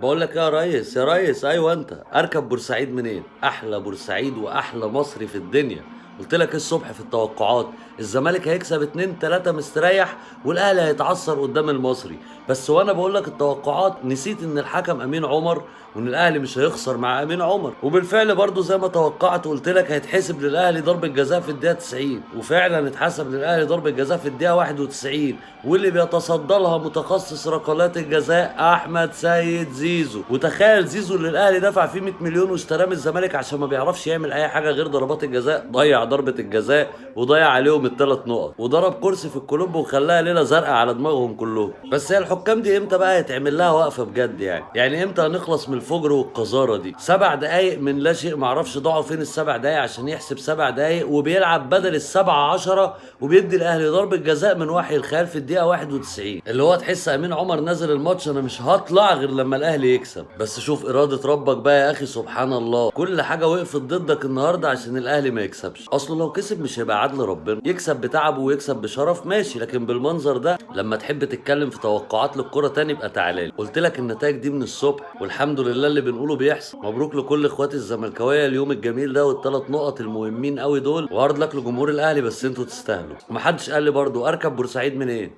بقول لك يا ريس، يا ريس، ايوه انت اركب بورسعيد منين؟ احلى بورسعيد واحلى مصري في الدنيا. قلت لك الصبح في التوقعات الزمالك هيكسب 2-3 مستريح، والاهلي هيتعثر قدام المصري. بس وانا بقول لك التوقعات نسيت ان الحكم امين عمر، وان الاهلي مش هيخسر مع امين عمر. وبالفعل برضو زي ما توقعت قلت لك هيتحسب للاهلي ضربة جزاء في الدقيقة 90، وفعلا اتحسب للاهلي ضربة جزاء في الدقيقة 91، واللي بيتصدى لها متخصص ركلات الجزاء احمد سيد زيزو. وتخيل زيزو اللي الاهلي دفع فيه 100 مليون واشتراه من الزمالك عشان ما بيعرفش يعمل اي حاجة غير ضربات الجزاء، ضيع ضربة الجزاء وضيع عليهم الثلاث نقط، وضرب كرسي في الكلوب وخلاها ليلة زرقاء على دماغهم كلهم. بس هي الحكام دي امتى بقى يتعمل لها وقفه بجد؟ يعني امتى هنخلص من الفجر والقذاره دي؟ 7 دقايق من لا شيء، معرفش ضاعوا فين ال7 دقايق عشان يحسب 7 دقايق، وبيلعب بدل السبعة 10، وبيدي الاهلي ضربه جزاء من وحي الخيال في الدقيقة 91، اللي هو تحس امين عمر نازل الماتش انا مش هطلع غير لما الاهلي يكسب. بس شوف اراده ربك بقى يا اخي، سبحان الله، كل حاجة وقفت ضدك النهارده عشان الاهلي ما يكسبش. اصله لو كسب مش هيبقى عدل ربنا، يكسب بتعبه ويكسب بشرف ماشي، لكن بالمنظر ده لما تحب تتكلم في توقعات للكرة تاني يبقى تعالى لي. قلت لك النتائج دي من الصبح، والحمد لله اللي بنقوله بيحصل. مبروك لكل اخواتي الزملكاويه اليوم الجميل ده والثلاث نقط المهمين قوي دول، و hard luck لجمهور الاهلي، بس انتوا تستاهلوا. ومحدش قال لي برضو اركب بورسعيد منين؟